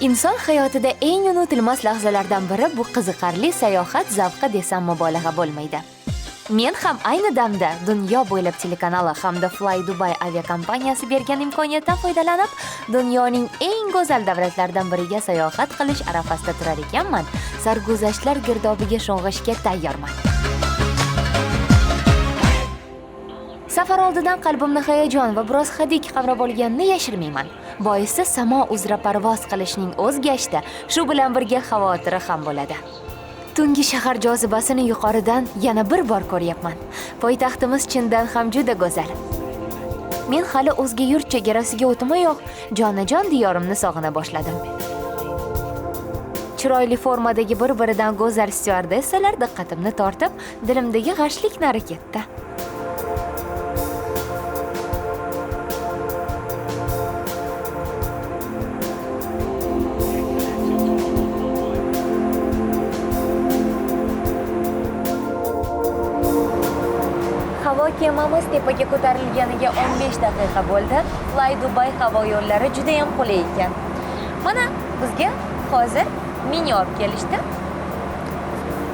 Inson hayotida eng unutilmas lahzalardan biri bu qiziqarli sayohat zavqi desam mubolag'a bo'lmaydi. Men ham ayni damda dunyo bo'ylab telekanali hamda Fly Dubai aviakompaniyasi bergan imkoniyatdan foydalanib, dunyoning eng go'zal davlatlaridan biriga sayohat qilish arafasida turar ekanman, sarguzashtlar girdobiga sho'ng'ishga tayyorman. Safar oldidan qalbimni hayajon va biroz hadik qamrab olganini yashirmayman. Boisi samo uzra parvoz qilishning o'z gashti, shu bilan birga xavotiri ham bo'ladi. Tungi shahar jozibasini yuqoridan yana bir bor ko'ryapman. Poytaxtimiz chindan ham juda go'zal. Men hali o'zga yurt chegarasiga o'tmayoq, jonajon diyorimni sog'ina boshladim. Chiroyli formadagi bir-biridan go'zal styuardessalar diqqatimni tortib, dilimdagi g'ashlik nari ketdi. Havo kemamiz tepaga ko'tarilganiga 15 daqiqa bo'ldi. Fly Dubai havo yo'llari juda ham qulay ekan. Mana bizga hozir menyu olib kelishdi.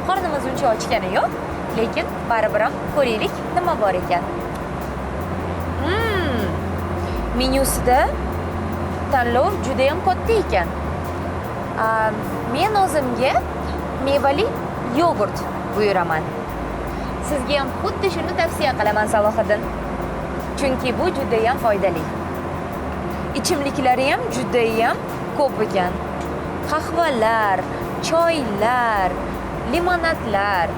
Qornimiz uncha ochgani yo'q, lekin baribir ham ko'raylik nima bor ekan. Menyusida tanlov juda ham katta ekan. Men o'zimga mevali yogurt buyuraman. Sizga ham xuddi shuni tavsiya qilaman, Salohiddin. Chunki bu juda ham foydali. Ichimliklari ham juda ham ko'p ekan. Qahvalar, choylar, limonadlar.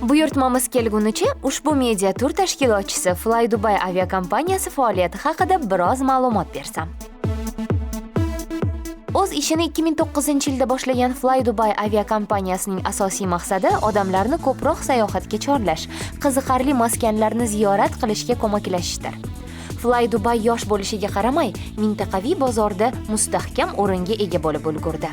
Buyurtmamiz kelgunicha ushbu media tur tashkilotchisi Fly Dubai aviakompaniyasi faoliyati haqida biroz ma'lumot bersam. O'z ishini 2009-yilda boshlagan Fly Dubai aviakompaniyasining asosiy maqsadi odamlarni ko'proq sayohatga chorlash, qiziqarli maskanlarni ziyorat qilishga ko'maklashishdir. Fly Dubai yosh bo'lishiga qaramay, mintaqaviy bozorda mustahkam o'ringa ega bo'lib ulgurdi.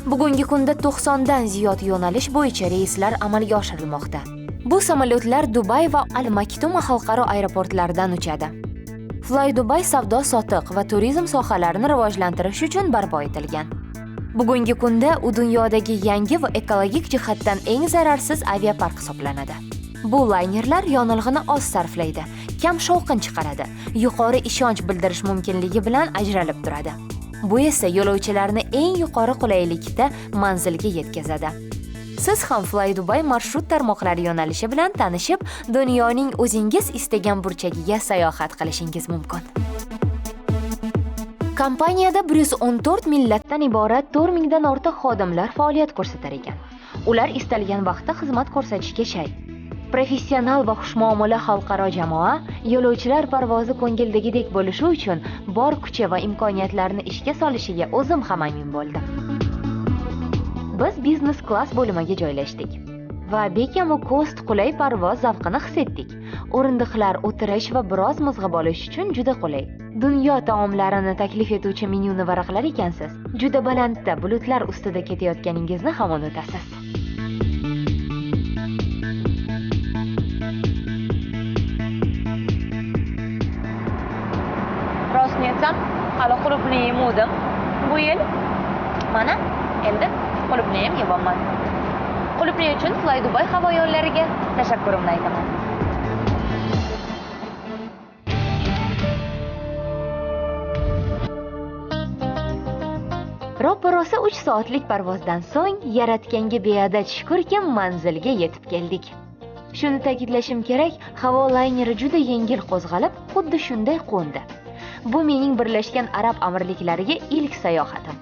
Bugungi kunda 90 dan ziyod yo'nalish bo'yicha reyslar amalga oshirilmoqda. Bu samolyotlar Dubay va Al Maktum xalqaro aeroportlaridan uchadi. Fly Dubai savdo-sotiq va turizm sohalarini rivojlantirish uchun barpo etilgan. Bugungi kunda u dunyodagi yangi va ekologik jihatdan eng zararsiz aviapark hisoblanadi. Bu laynerlar yonilg'ini oz sarflaydi, kam shovqin chiqaradi, yuqori ishonch bildirish mumkinligi bilan ajralib turadi. Bu esa yo'lovchilarni eng yuqori qulaylikda manzilga yetkazadi. Siz ham Fly Dubai marshrut tarmoqlari yo'nalishi bilan tanishib, dunyoning o'zingiz istagan burchagiga sayohat qilishingiz mumkin. Kompaniyada 114 millatdan iborat 4000 dan ortiq xodimlar faoliyat ko'rsatar ekan. Ular istalgan vaqtda xizmat ko'rsatishga shay. Professional va xushmuomala xalqaro jamoa yo'lovchilar parvozi ko'ngildagidek bo'lishi uchun bor kuchi va imkoniyatlarni ishga solishiga o'zim ham amin bo'ldim. Biz biznes klass bo'limiga joylashdik va bekamu ko'st qulay parvoz zavqini his etdik. O'rindiqlar o'tirish va biroz mizg'ib olish uchun juda qulay. Dunyo taomlarini taklif etuvchi menyuni varaqlar ekansiz, juda balandda bulutlar ustida ketayotganingizni ham unutasiz. Rostini aytsam, hali qulupni yemadim bu yil. Mana endi qulupni ham yeyapman. Qulupni uchun Fly Dubai havo yo'llariga tashakkurimni aytaman. Roppa-rosa 3 soatlik parvozdan so'ng yaratganga beadad shukrki, manzilga yetib keldik. Shuni ta'kidlashim kerak, havo layneri juda yengil qo'zg'alib, xuddi shunday qo'ndi. Bu mening Birlashgan Arab Amirliklariga ilk sayohatim.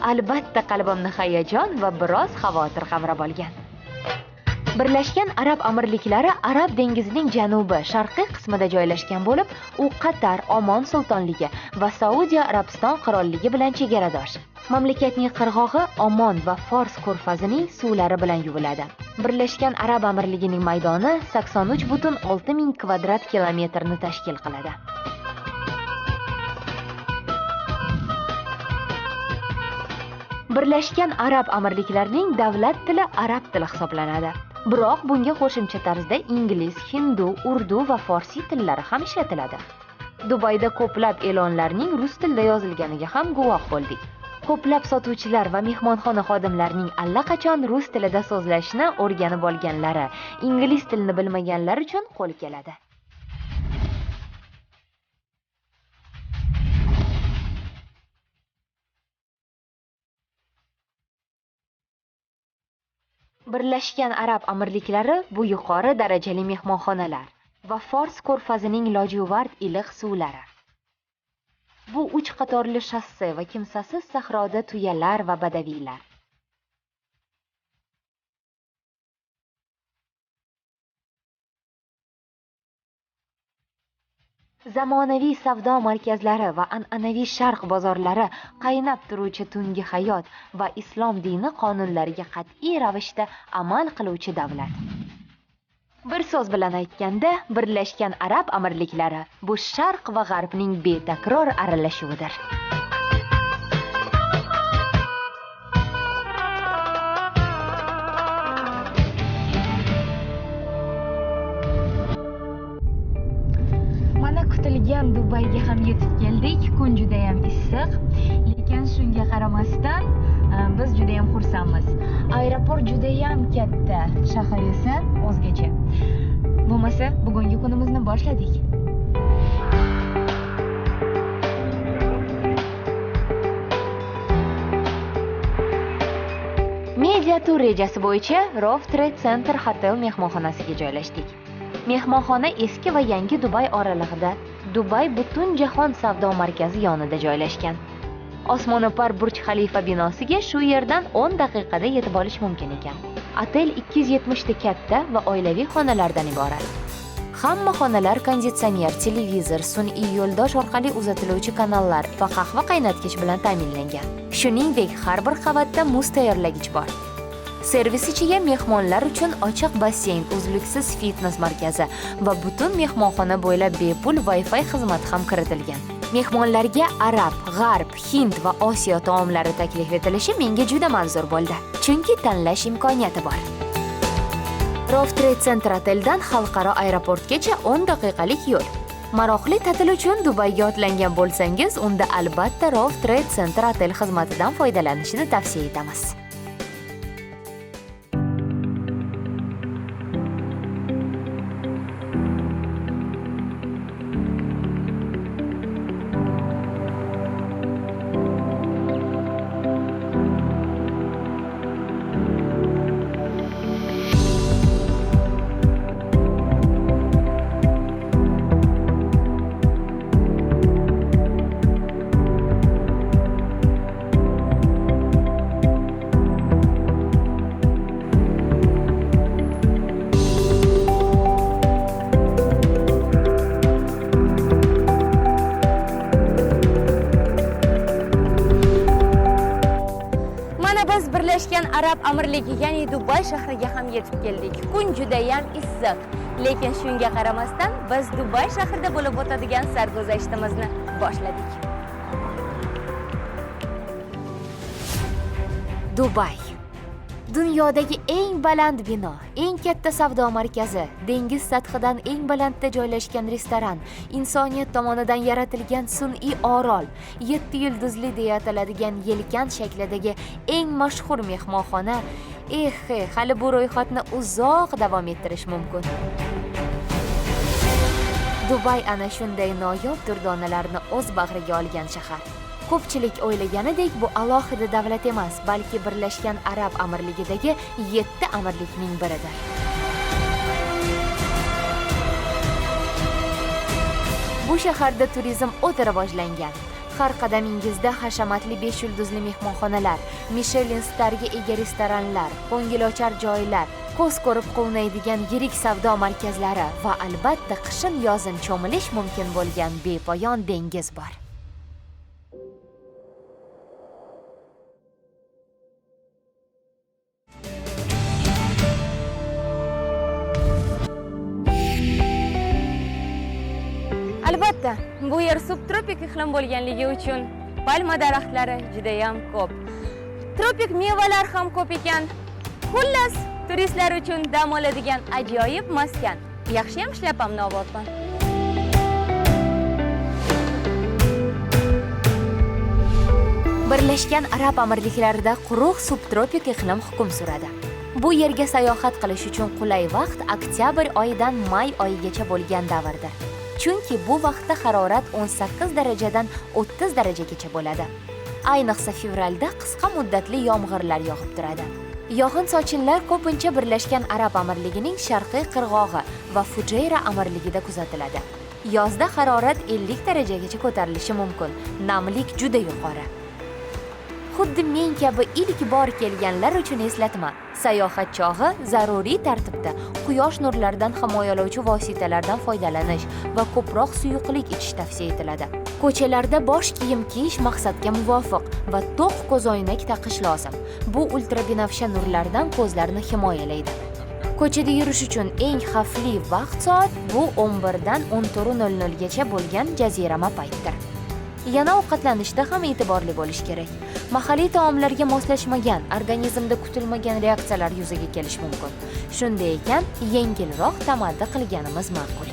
Albatta qalbimni hayajon va biroz xavotir qamrab olgan. Birlashgan Arab Amirliklari Arab dengizining janubi, sharqiy qismida joylashgan bo'lib, u Qatar, Omon sultonligi va Saudiya Arabiston qirolligi bilan chegaradosh. Mamlakatning qirg'og'i Omon va Fors ko'rfazining suvlari bilan yuviladi. Birlashgan Arab Amirligining maydoni 83,6 ming kvadrat kilometrni tashkil qiladi. Birlashgan Arab Amirliklarining davlat tili arab tili hisoblanadi. Biroq bunga qo'shimcha tarzda ingliz, hindu, urdu va forsiy tillari ham ishlatiladi. Dubayda ko'plab e'lonlarning rus tilida yozilganiga ham guvoh bo'ldik. Ko'plab sotuvchilar va mehmonxona xodimlarining allaqachon rus tilida so'zlashni o'rganib olganlari, ingliz tilini bilmaganlar uchun qo'l keladi. Birlashgan Arab Amirliklari bu yuqori darajali mehmonxonalar va Fors ko'rfazining lojuvard iliq suvlari. Bu 3 qatorli shosse va kimsasiz sahroda tuyalar va badaviylar. Zamonaviy savdo markazlari va an'anaviy sharq bozorlari qaynab turuvchi tungi hayot va islom dini qonunlariga qat'iy ravishda amal qiluvchi davlat. Bir so'z bilan aytganda, Birlashgan Arab Amirliklari bu sharq va g'arbning betakror aralashuvidir. Mana kutilgan Dubayga ham yetib keldik. Kun juda ham issiq, lekin shunga qaramasdan biz juda ham xursandmiz. Aeroport juda ham katta, shahar esa o'zgacha. Bo'lmasa, bugungi kunimizni boshladik. Media tur rejasi bo'yicha Rove Trade Center Hotel mehmonxonasiga joylashdik. Mehmonxona eski va yangi Dubay oralig'ida, Dubay butun jahon savdo markazi yonida joylashgan. Osmono'par Burj Xalifa binosiga shu yerdan 10 daqiqada yetib olish mumkin ekan. Otel 270 ta katta va oilaviy xonalardan iborat. Hamma xonalar konditsioner, televizor, sun'iy yo'ldosh orqali uzatiluvchi kanallar va qahva qaynatgich bilan ta'minlangan. Shuningdek, har bir qavatda muz tayyorlagich bor. Servis ichiga mehmonlar uchun ochiq basseyn, uzluksiz fitness markazi va butun mehmonxona bo'ylab bepul Wi-Fi xizmati ham kiritilgan. Mehmonlarga arab, g'arb, hind va Osiyo taomlari taklif etilishi menga juda manzur bo'ldi, chunki tanlash imkoniyati bor. Rove Trade Center oteldan xalqaro aeroportgacha 10 daqiqalik yo'l. Maroqli ta'til uchun Dubayga otlangan bo'lsangiz, unda albatta Rove Trade Center otel xizmatidan foydalanishni tavsiya etamiz. Birlashgan Arab Amirligi, ya'ni Dubay shahriga ham yetib keldik. Kun juda ham issiq, lekin shunga qaramasdan biz Dubay shahrida bo'lib o'tadigan sarguzashtimizni boshladik. Dubay dunyodagi eng baland bino, eng katta savdo markazi, dengiz sathidan eng balandda joylashgan restoran, insoniyat tomonidan yaratilgan sun'iy orol, 7 yulduzli deya ataladigan yelkan shaklidagi eng mashhur mehmonxona. Hali bu ro'yxatni uzoq davom ettirish mumkin. Dubay ana shunday noyob durdonalarni o'z bag'riga olgan shahar. Ko'pchilik o'ylaganidek bu alohida davlat emas, balki Birlashgan Arab Amirligidagi 7 amirlikning biridir. Bu shaharda turizm o'ta rivojlangan. Har qadamingizda hashamatli 5 yulduzli mehmonxonalar, Michelin starga ega restoranlar, ko'ngilochar joylar, ko'z ko'rib quvnaydigan yirik savdo markazlari va albatta qishin-yozin cho'milish mumkin bo'lgan bepoyon dengiz bor. Albatta, bu yer subtropik iqlim bo'lganligi uchun palma daraxtlari juda ham ko'p. Tropik mevalar ham ko'p ekan. Xullas, turistlar uchun dam oladigan ajoyib maskan. Yaxshi ham ishlayapman, olyapman. Birlashgan Arab Amirliklarida quruq subtropik iqlim hukm suradi. Bu yerga sayohat qilish uchun qulay vaqt oktyabr oyidan may oyigacha bo'lgan davrdir. Chunki bu vaqtda harorat 18 darajadan 30 darajagacha bo'ladi. Ayniqsa fevralda qisqa muddatli yomg'irlar yog'ib turadi. Yog'in-sochinlar ko'pincha Birlashgan Arab Amirligining sharqiy qirg'og'i va Fujayra amirligida kuzatiladi. Yozda harorat 50 darajagacha ko'tarilishi mumkin. Namlik juda yuqori. Xuddi men kabi ilk bor kelganlar uchun eslatma. Sayohat chog'i zaruriy tartibda quyosh nurlaridan himoyalovchi vositalardan foydalanish va ko'proq suyuqlik ichish tavsiya etiladi. Ko'chalarda bosh kiyim kiyish maqsadga muvofiq va to'q ko'zoynak taqish lozim. Bu ultrabinafsha nurlardan ko'zlarni himoyalaydi. Ko'chada yurish uchun eng xavfli vaqt soat bu 11 dan 14:00 gacha bo'lgan jazirama paytdir. Yana ovqatlanishda ham e'tiborli bo'lish kerak. Mahalliy taomlarga moslashmagan, organizmda kutilmagan reaksiyalar yuzaga kelishi mumkin. Shunday ekan, yengilroq tamaddi qilganimiz ma'qul.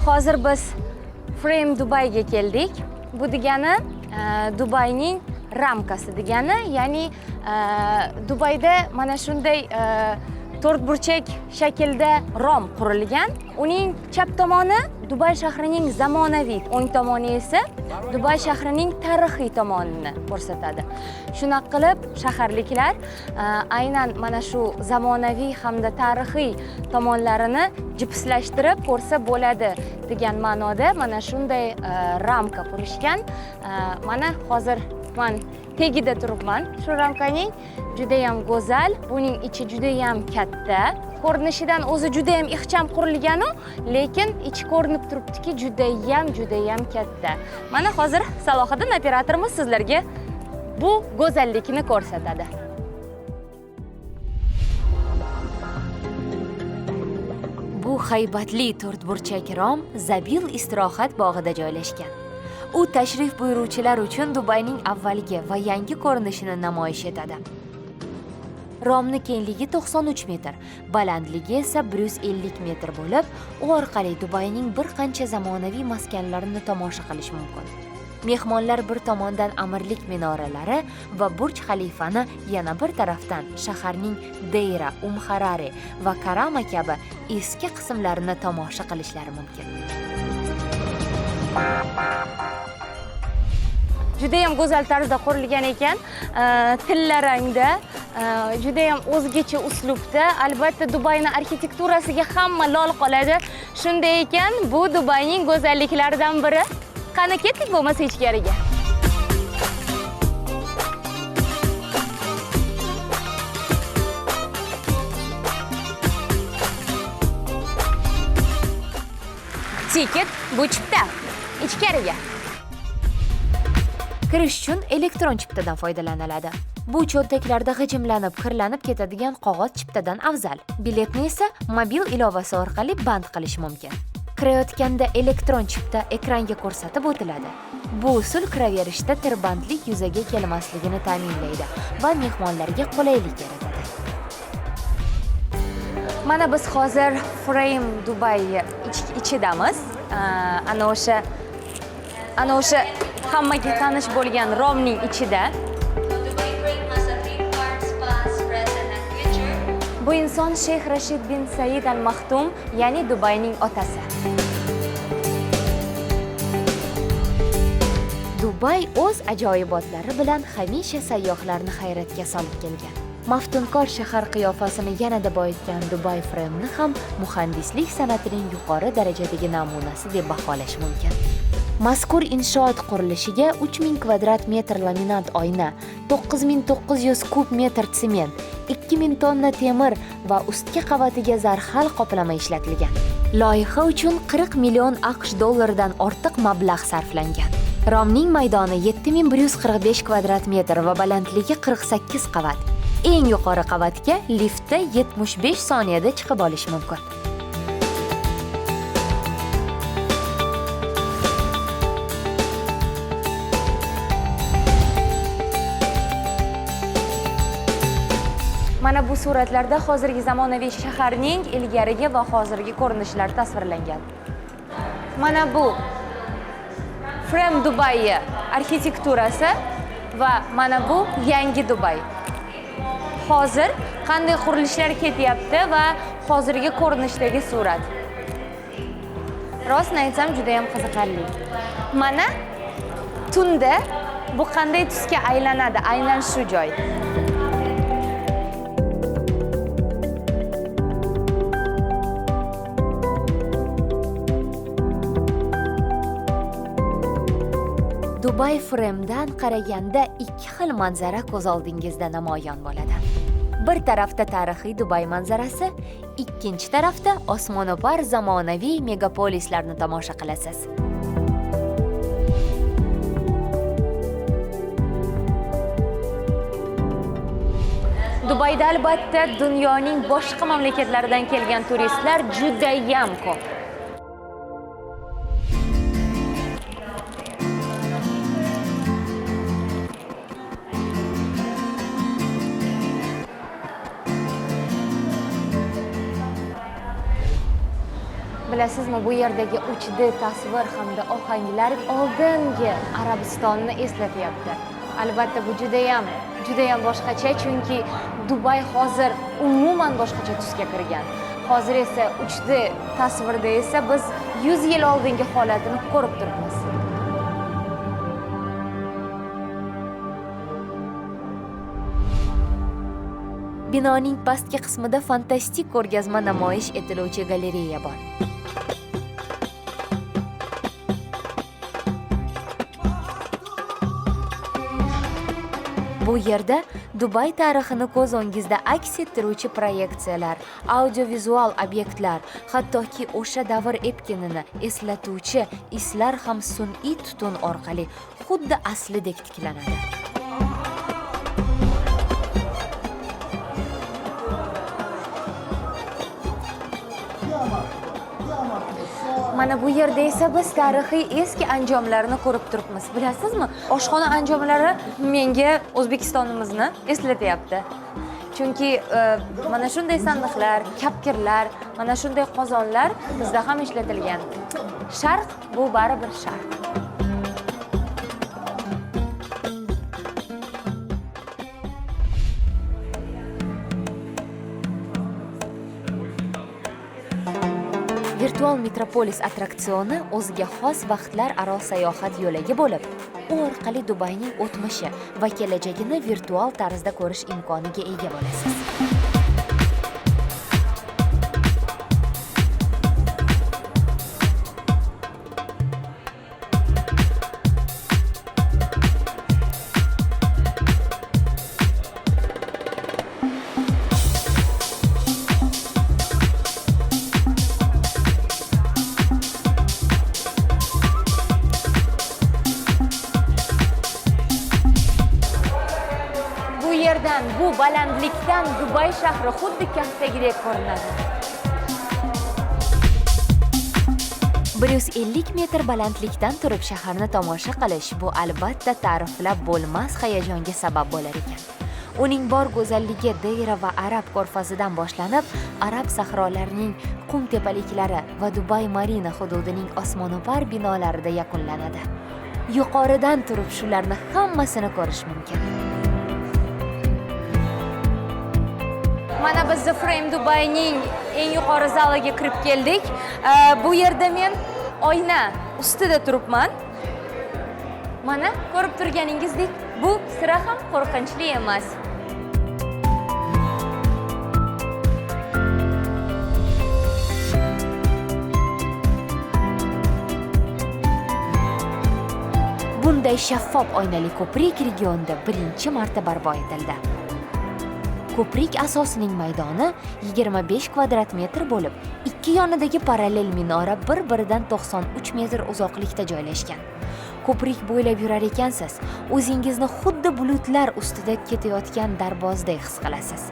Hozir biz Frame Dubayga keldik. Bu degani Dubayning ramkasi degani, ya'ni Dubayda mana shunday to'rtburchak shaklda rom qurilgan. Uning chap tomoni Dubay shahrining zamonaviy, o'ng tomoni esa Dubay shahrining tarixiy tomonini ko'rsatadi. Shunaqa qilib shaharliklar aynan mana shu zamonaviy hamda tarixiy tomonlarini jipslashtirib ko'rsa bo'ladi degan ma'noda mana shunday ramka qurishgan. Mana hozir men tagida turibman. Shu ramkaning juda ham go'zal, buning ichi juda ham katta. Ko'rinishidan o'zi juda ham ixcham qurilgan-u, lekin ichi ko'rinib turibdiki, juda ham, juda ham katta. Mana hozir Salohiddin operatorimiz sizlarga bu go'zallikni ko'rsatadi. Bu haybatli to'rtburchak rom Zabil istirohat bog'ida joylashgan. U tashrif buyuruvchilar uchun Dubayning avvalgi va yangi ko'rinishini namoyish etadi. Romni kengligi 93 metr, balandligi esa 150 metr bo'lib, u orqali Dubayning bir qancha zamonaviy maskanlarini tomosha qilish mumkin. Mehmonlar bir tomondan amirlik minoralari va Burj Xalifani, yana bir tarafdan shaharning Deyra, Umharari va Karama kabi eski qismlarini tomosha qilishlari mumkin. Juda ham go'zal tarzda qurilgan ekan, tilla rangda, juda ham o'zgacha uslubda. Albatta Dubayning arxitekturasiga hamma lol qoladi. Shunday ekan, bu Dubayning go'zalliklaridan biri. Qani ketdik bo'lmasa ichkariga. Tiket bu chipta. Ichkariga. Kirish uchun elektron chiptadan foydalaniladi. Bu cho'ntaklarda g'ijimlanib, kirlanib ketadigan qog'oz chiptadan afzal. Biletni esa mobil ilovasi orqali band qilish mumkin. Kirayotganda elektron chipta ekranga ko'rsatib o'tiladi. Bu usul kiraverishda tirbandlik yuzaga kelmasligini ta'minlaydi va mehmonlarga qulaylik yaratadi. Mana biz hozir Frame Dubai ichidamiz. Ana o'sha hammaga tanish bo'lgan romning ichida. Bu inson Sheyx Rashid bin Said Al Maktum, ya'ni Dubayning otasi. Dubay o'z ajoyibotlari bilan hamisha sayyohlarni hayratga solib kelgan. Maftunkor shahar qiyofasini yanada boyitgan Dubay Frame'ni ham muhandislik san'atining yuqori darajadagi namunasi deb baholash mumkin. Mazkur inshoot qurilishiga 3000 kvadrat metr laminat oyna, 9900 kub metr sement, 2000 tonna temir va ustki qavatiga zarhal qoplama ishlatilgan. Loyiha uchun 40 million AQSh dollaridan ortiq mablag' sarflangan. Romning maydoni 7145 kvadrat metr va balandligi 48 qavat. Eng yuqori qavatga liftda 75 soniyada chiqib olish mumkin. Mana bu suratlarda hozirgi zamonaviy shaharning ilgarigi va hozirgi ko'rinishlari tasvirlangan. Mana bu Frame Dubai arxitekturasi va mana bu yangi Dubay. Hozir qanday qurilishlar ketyapti va hozirgi ko'rinishdagi surat. Rostini aytsam, juda ham qiziqarli. Mana tunda bu qanday tusga aylanadi aynan shu joy. Dubai Frame'dan qaraganda ikki xil manzara ko'z oldingizda namoyon bo'ladi. Bir tarafda tarixiy Dubay manzarasi, ikkinchi tarafda osmono'par zamonaviy megapolislarni tomosha qilasiz. Dubayda albatta dunyoning boshqa mamlakatlaridan kelgan turistlar judayam ko'p. Bilasizmi, bu yerdagi 3D tasvir hamda ohanglar oldingi Arabistonni eslatyapti. Albatta bu judayam boshqacha, chunki Dubay hozir umuman boshqacha tusga kirgan. Hozir esa 3D tasvirda esa biz 100 yil oldingi holatini ko'rib turibmiz. Binoning pastki qismida fantastik ko'rgazma namoyish etiluvchi galereya bor. Bu yerda Dubay tarixini ko'z o'ngizda aks ettiruvchi proyeksiyalar, audiovizual obyektlar, hattoki o'sha davr epkinini eslatuvchi islar ham sun'iy tutun orqali xuddi aslidek tiklanadi. Mana bu yerda esa biz tarixiy eski anjomlarni ko'rib turibmiz. Bilasizmi, oshxona anjomlari menga O'zbekistonimizni eslatyapti. Chunki mana shunday sandiqlar, kapkirlar, mana shunday qozonlar bizda ham ishlatilgan. Sharq bu baribir sharq. Virtual Metropolis attraksioni o'ziga xos vaqtlararo sayohat yo'lagi bo'lib, u orqali Dubayning o'tmishi va kelajagini virtual tarzda ko'rish imkoniga ega bo'lasiz. Bu yerdan, bu balandlikdan Dubay shahri xuddi kaftdagidek ko'rinadi. 150 metr balandlikdan turib shaharni tomosha qilish bu albatta ta'riflab bo'lmas hayajonga sabab bo'lar ekan. Uning bor go'zalligi Deyra va Arab ko'rfazidan boshlanib, Arab sahrolarining qum tepaliklari va Dubay Marina hududining osmono'par binolarida yakunlanadi. Yuqoridan turib shularni hammasini ko'rish mumkin. Mana biz The Frame Dubaining eng yuqori zaliga kirib keldik. Bu yerda men oyna ustida turibman. Mana ko'rib turganingizdek, bu sira ham qo'rqinchli emas. Bunday shaffof oynali ko'prik regionda birinchi marta barpo etildi. Ko'prik asosining maydoni 25 kvadrat metr bo'lib, ikki yonidagi parallel minora bir-biridan 93 metr uzoqlikda joylashgan. Ko'prik bo'ylab yurar ekansiz, o'zingizni xuddi bulutlar ustida ketayotgan darbozdek his qilasiz.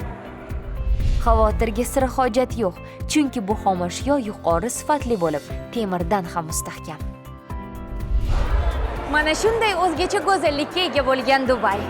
Xavotirga sira hojat yo'q, chunki bu xomashyo yuqori sifatli bo'lib, temirdan ham mustahkam. Mana shunday o'zgacha go'zallikka ega bo'lgan Dubay.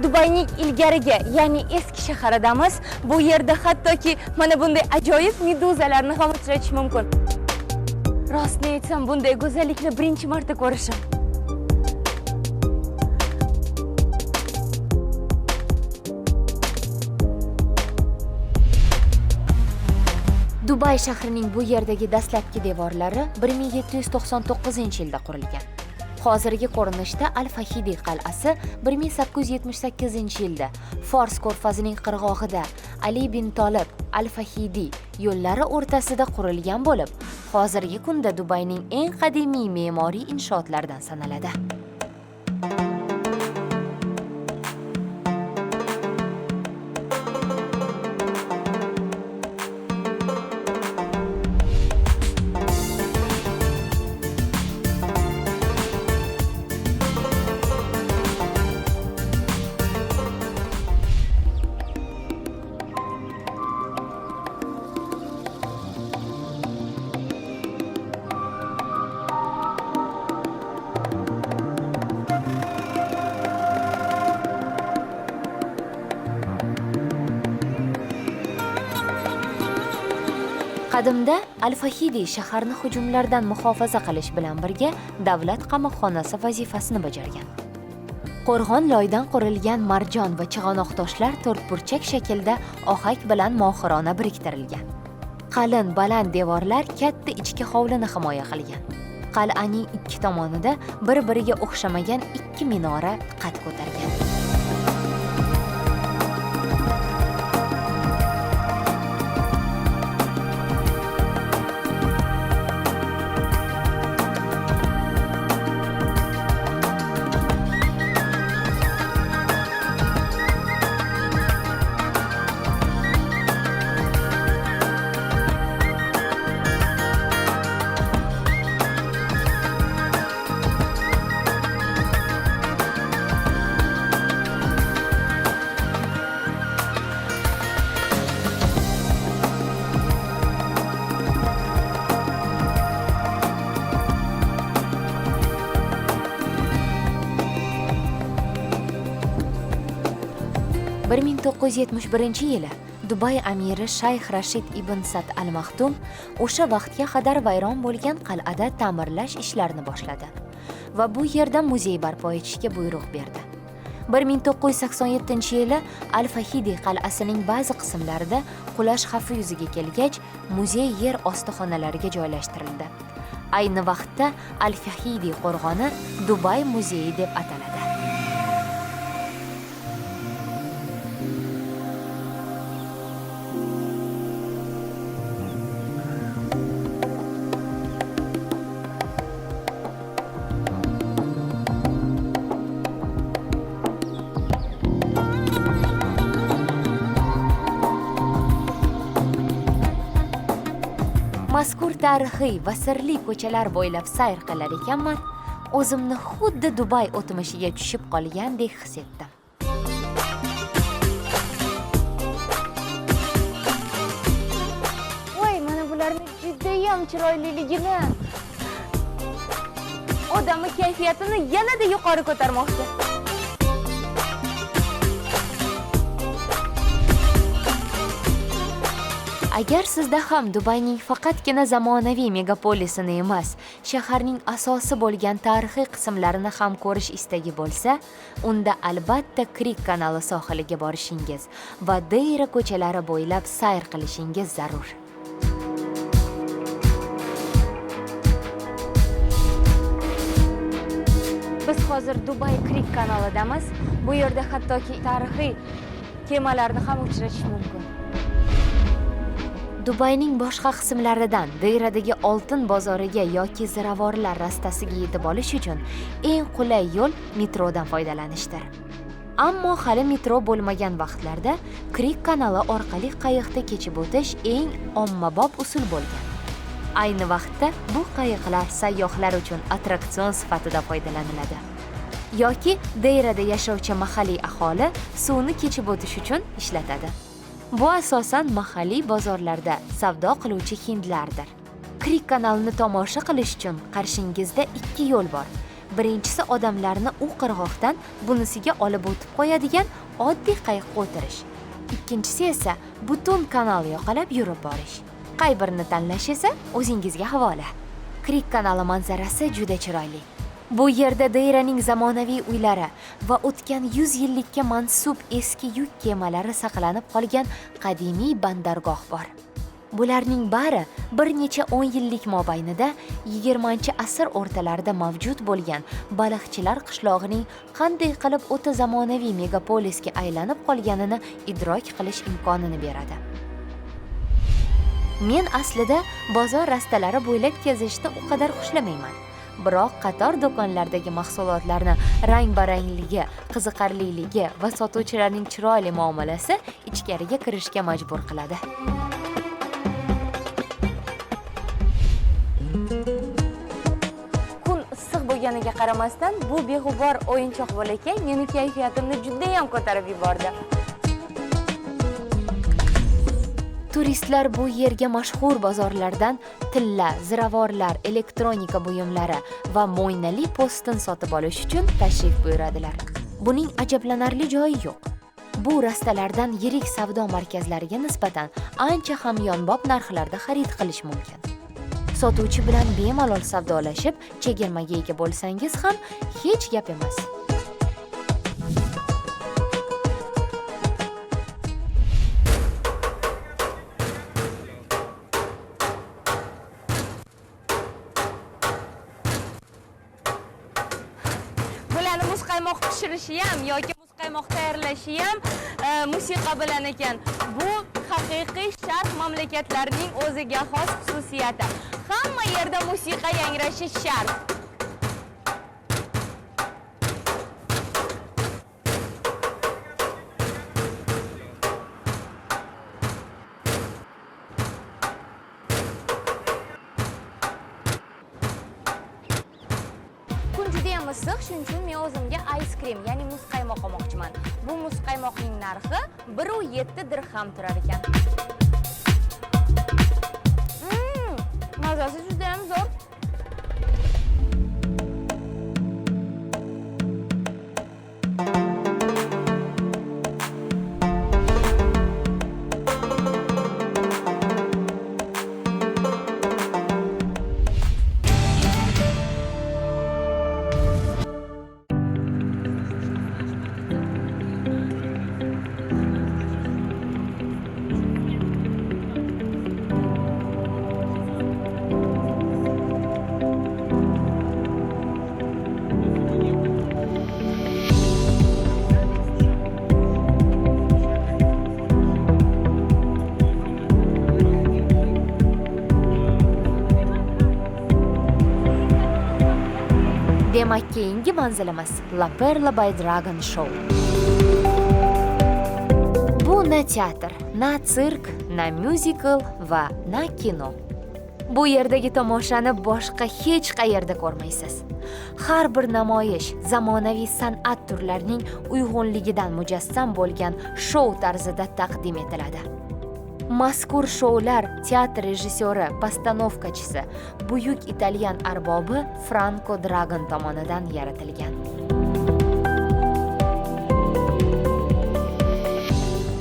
Dubayning ilgarigi, ya'ni eski shaharidamiz. Bu yerda hattoki mana bunday ajoyib meduzalarni ham uchratish mumkin. Rostini aytsam, bunday go'zallikni birinchi marta ko'rishim. Dubay shahrining bu yerdagi dastlabki devorlari 1799-yilda qurilgan. Hozirgi ko'rinishda Al-Fahidi qal'asi 1878-yilda Fors ko'rfazining qirg'og'ida Ali bin Tolib Al-Fahidi yo'llari o'rtasida qurilgan bo'lib, hozirgi kunda Dubayning eng qadimiy me'moriy inshootlaridan sanaladi. Qadimda Al-Fahidi shaharni hujumlardan muhofaza qilish bilan birga davlat qamoqxonasi vazifasini bajargan. Qo'rg'on loydan qurilgan marjon va chig'anoq toshlar to'rtburchak shaklda ohak bilan mohirona biriktirilgan. Qalin baland devorlar katta ichki hovlini himoya qilgan. Qal'aning ikki tomonida bir-biriga o'xshamagan ikki minora qad ko'targan. 1971-yili Dubay amiri Shayx Rashid ibn Sa'd al-Maktum o'sha vaqtga qadar vayron bo'lgan qal'ada ta'mirlash ishlarini boshladi va bu yerda muzey barpo etishga buyruq berdi. 1987-yili Al-Fahidi qal'asining ba'zi qismlarida qulash xavfi yuzaga kelgach, muzey yer osti xonalariga joylashtirildi. Ayni vaqtda Al-Fahidi qo'rg'oni Dubay muzeyi deb ataladi. Mazkur tarixiy va sirli ko'chalar bo'ylab sayr qilar ekanman, o'zimni xuddi Dubay o'tmishiga tushib qolgandek his etdim. Voy, mana bularni judayam chiroyliligini. Odamning kayfiyatini yanada yuqori ko'tarmoqchi. Agar sizda ham Dubayning faqatgina zamonaviy megapolisini emas, shaharning asosi bo'lgan tarixiy qismlarini ham ko'rish istagi bo'lsa, unda albatta Krik kanali sohiliga borishingiz va Deyra ko'chalari bo'ylab sayr qilishingiz zarur. Biz hozir Dubay Krik kanalidamiz. Bu yerda hattoki tarixiy kemalarni ham uchratish mumkin. Dubayning boshqa qismlaridan Deyradagi oltin bozoriga yoki ziravorlar rastasiga yetib olish uchun eng qulay yo'l metrodan foydalanishdir. Ammo hali metro bo'lmagan vaqtlarda Krik kanali orqali qayiqda kechib o'tish eng ommabop usul bo'lgan. Ayni vaqtda bu qayiqlar sayyohlar uchun attraksion sifatida foydalaniladi. Yoki Deyrada yashovchi mahalliy aholi suvni kechib o'tish uchun ishlatadi. Bu asosan mahalliy bozorlarda savdo qiluvchi hindlardir. Krik kanalini tomosha qilish uchun qarshingizda ikki yo'l bor. Birinchisi odamlarni u qirg'oqdan bunisiga olib o'tib qo'yadigan oddiy qayiqqa o'tirish. Ikkinchisi esa butun kanal yoqalab yurib borish. Qay birini tanlash esa o'zingizga havola. Krik kanali manzarasi juda chiroyli. Bu yerda Deyraning zamonaviy uylari va o'tgan 100 yillikka mansub eski yuk kemalari saqlanib qolgan qadimiy bandargoh bor. Bularning bari bir necha 10 yillik mobaynida 20-asr o'rtalarida mavjud bo'lgan baliqchilar qishlog'ining qanday qilib o'ta zamonaviy megapolisga aylanib qolganini idrok qilish imkonini beradi. Men aslida bozor rastalari bo'ylab kezishni u qadar xushlamayman. Biroq qator do'konlardagi mahsulotlarni rang-barangligi, qiziqarliligi va sotuvchilarning chiroyli muomalasi ichkariga kirishga majbur qiladi. Kun issiq bo'lganiga qaramasdan bu beg'ubor o'yinchoq bolakay meni kayfiyatimni juda ham ko'tarib yubordi. Turistlar bu yerga mashhur bozorlardan tilla, ziravorlar, elektronika buyumlari va mo'ynali po'stin sotib olish uchun tashrif buyuradilar. Buning ajablanarli joyi yo'q. Bu rastalardan yirik savdo markazlariga nisbatan ancha hamyonbop narxlarda xarid qilish mumkin. Sotuvchi bilan bemalol savdolashib, chegirmaga ega bo'lsangiz ham hech gap emas. Bularni muzqaymoq pishirishi ham yoki muzqaymoq tayyorlashi ham musiqa bilan ekan. Bu haqiqiy sharq mamlakatlarining o'ziga xos xususiyati. Hamma yerda musiqa yangrashi shart. Kun juda ham issiq, shuning uchun men o'zimga ice cream, ya'ni muzqaymoq olmoqchiman. Bu muzqaymoqning narxi 1,7 dirham turar ekan. Mazasi juda ham zo'r. Demak, keyingi manzilimiz La Perla by Dragon Show. Bu na teatr, na sirk, na myuzikl va na kino. Bu yerdagi tomoshani boshqa hech qayerda ko'rmaysiz. Har bir namoyish zamonaviy san'at turlarining uyg'unligidan mujassam bo'lgan shou tarzida taqdim etiladi. Mazkur shoular teatr rejissyori, postanovkachisi, buyuk italyan arbobi Franko Dragon tomonidan yaratilgan.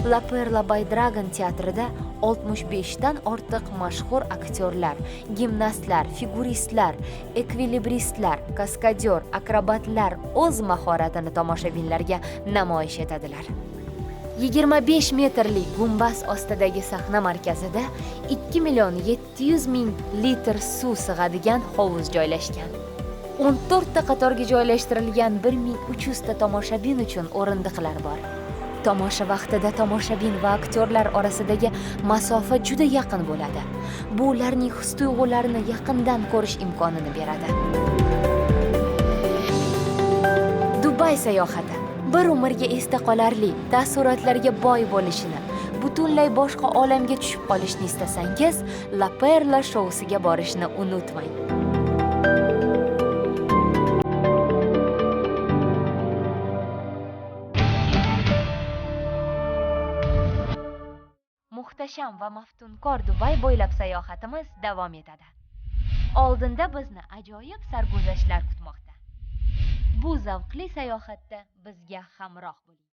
La Perla by Dragon teatrida 65 dan ortiq mashhur aktyorlar, gimnastlar, figuristlar, ekvilibristlar, kaskadyor, akrobatlar o'z mahoratini tomoshabinlarga namoyish etadilar. 25 metrli gumbaz ostidagi sahna markazida 2 700 000 litr suv sig'adigan hovuz joylashgan. 14 ta qatorga joylashtirilgan 1300 ta tomoshabin uchun o'rindiqlar bor. Tomosha vaqtida tomoshabin va aktyorlar orasidagi masofa juda yaqin bo'ladi. Bu ularning his-tuyg'ularini yaqindan ko'rish imkonini beradi. Dubay sayohati bir umrga esda qolarli taassurotlarga boy bo'lishini, butunlay boshqa olamga tushib qolishni istasangiz, La Perla shousiga borishni unutmang. Muhtasham va maftunkor Dubay bo'ylab sayohatimiz davom etadi. Oldinda bizni ajoyib sarguzashtlar kutmoqda. Bu zavqli sayohatda bizga hamroh bo'ling.